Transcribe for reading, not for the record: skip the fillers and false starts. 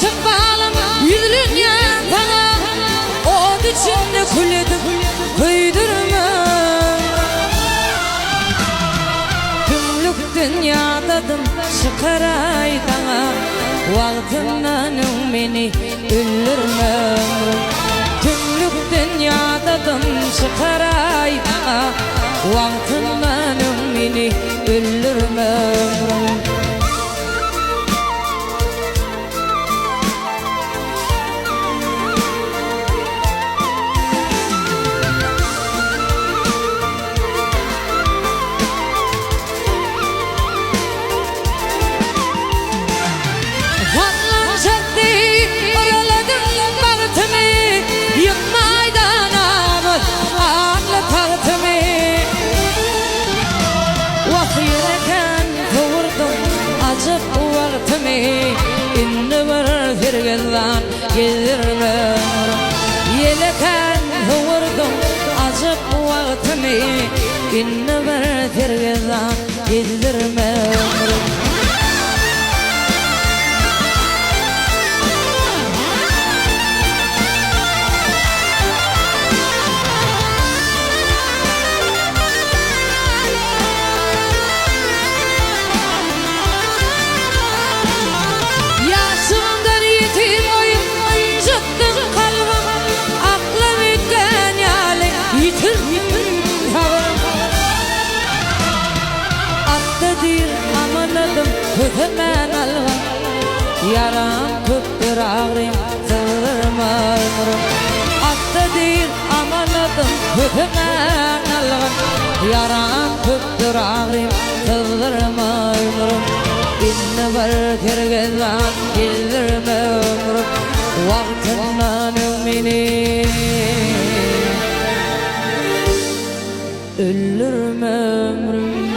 Ykbalym ýüzlenýän saňa, Ot içinde kül edip köýdürme. Tümlükden ýadadym, çykaraý daňa, Wagtyndan öň meni öldürme ömrüm. Tümlükden ýadadym, çykaraý daňa, Wagtyndan öň meni öldürme ömrüm. Sallançak deý yraladyň bagtymy, Ýykmaýdan abat atly tagtymy. Wah, ýerekän sowurdyň ajap wagtymy, Indi bir sergezdan gezdirme ömrüm. Ýelekän sowurdyň ajap wagtymy, Indi bir sergezdan gezdirme ömrüm. Ýaşlygymdan ýetim goýup, ynjytdyň kalbym, Aklym üýtgän ýaly, ýitirdim sabrym. Atda diýr amanadym, kösemän algyn, Ýaram köpdür agrym, syzdyrma ömrüm. Atda diýr amanadym, kösemän algyn, Ýaram köpdür agrym, syzdyrma ömrüm. Indi bir sergezdan gezdirme ömrüm, Wagtyndan öň meni öldürme ömrüm.